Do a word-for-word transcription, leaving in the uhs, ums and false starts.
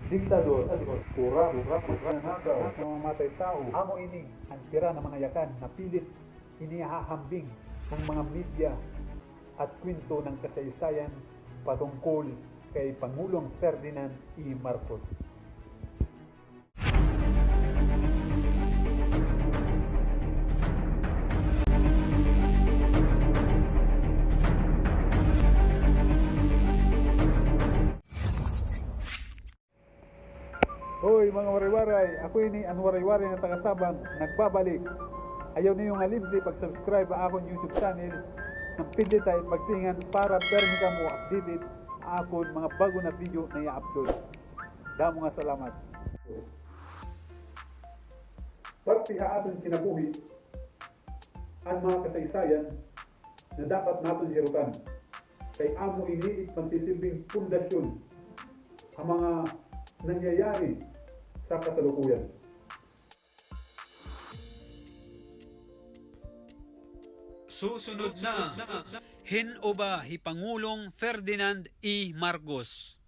Diktador, pura, pura, pura, nakaw, mamamatay tawo. Amo ini an pira na mga yakan na pilit inihahambing ng mga media at kwento ng kasaysayan patungkol kay Pangulong Ferdinand E. Marcos. Hoy, mga Waray-Waray! Ako ini an Waray-Waray nga taga Sabang, nagbabalik. Ayaw niyo nga limti pag-subscribe ha akon YouTube channel, ngan pindita it pagsingan para pirmi kamo updated ha akon mga bag-o na video na i-upload. Damo nga salamat. Parte ha aton kinabuhi an mga kasaysayan nga dapat naton hirutan, kay amo ini it magsisilbing pundasyon ha mga nangyayari sa kasalukuyan. Susunod na, hin-o ba hi Pangulong Ferdinand E. Marcos?